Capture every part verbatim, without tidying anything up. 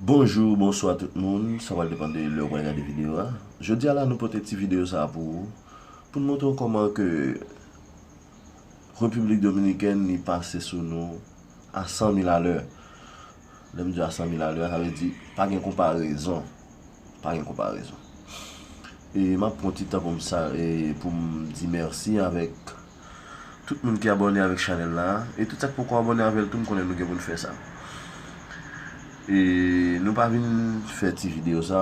Bonjou, bonswa tout moun. Sa pral depann de lè w pral gade videyo a. Jodi a la, nou pote ti videyo sa a pou ou, pou n montre w kòman ke Repiblik Dominikèn li pase sou nou a san mil alè. Lè m di a san mil alè, sa vle di pa gen konparezon. Pa gen konparezon. E m ap pran ti tan pou m sa, e pou m di mèsi avèk tout moun ki abòne avèk chanèl la. E tout sa k poko abòne avè l tou, m konnen nou gen pou n fè sa. E nou pa vin fè ti videyo sa,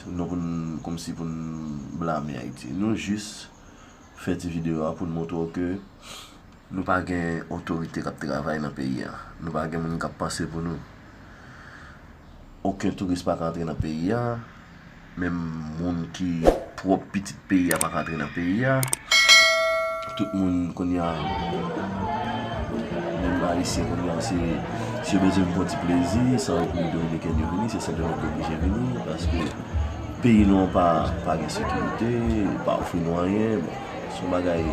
non pou n, kòmsi pou n blame Ayiti. Nou jis fè ti videyo a pou n montre w ke nou pa gen otorite k ap travay nan peyi a. Nou pa gen moun k ap panse pou nou. Okenn touris pa ka antre nan peyi a. Menm moun ki pwòp pitit peyi a pa ka antre nan peyi a. Tout moun kounye a, menm Ayisyen kounye a, se, si yo bezwen pran ti plezi, se an Repiblik Dominikèn yo vini, se Sendomeng yo oblije vini, paske peyi nou an pa, pa gen sekirite, pa ofri nou anyen. Bon, se yon bagay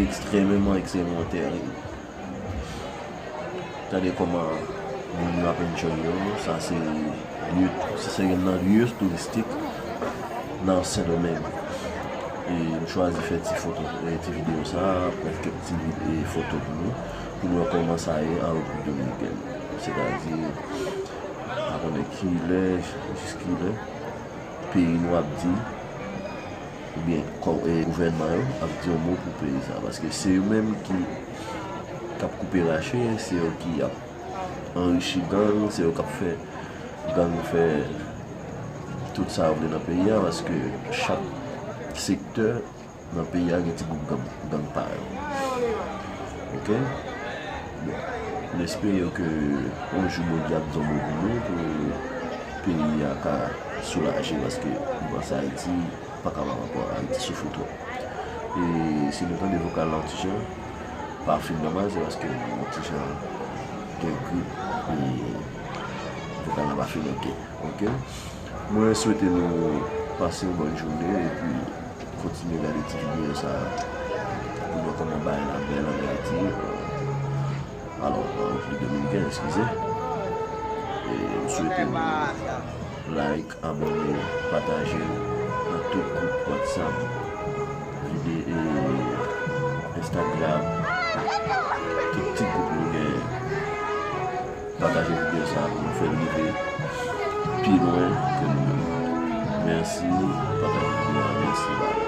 ekstrèmeman, ekstrèmeman tèrib. Gade kòman moun yo ap enjoy yo. Sa se lye, se, se youn nan lye touristik nan Sendomeng. E m chwazi fè ti foto, e ti videyo sa, pran kèk ti vi-, e foto pou nou, pou nou wè kòman sa ye an Repiblik Dominikèn. Sètadi, pa konnen kilè, jis kilè, peyi nou ap di, oubyen kò-, e, gouvènman yo ap di yon mo pou peyi sa, paske se yo menm ki, k ap koupe rache, se yo ki ap anrichi gang, se yo k ap fè gang fè tout sa yo vle nan peyi a, paske chak sektè nan peyi a gen ti gwoup gang, gang pa yo. Oke? Bon, n espere ke yon jou Bondye ap di yon mo pou nou, pou peyi a ka soulaje, paske m panse Ayiti pa kapab ankò, Ayiti soufri twòp. E si nou tande vokal la yon ti jan, pa fin nòmal, se paske m yon ti jan gen grip, e vokal la pa fin oke. Oke? Mwen swete nou pase yon bòn jounen epi kontinye gade ti videyo sa a pou nou wè kòman bagay la bèl an Ayiti. Alò, an Repiblik Dominikèn, eskize. E m swete nou like, abòne, pataje l nan tout gwoup WhatsApp, vide, e Instagram, tout ti gwoup nou genyen. Pataje videyo sa a pou nou fè l rive pi lwen ke nou menm. Mèsi, pataje videyo a, mèsi, bye.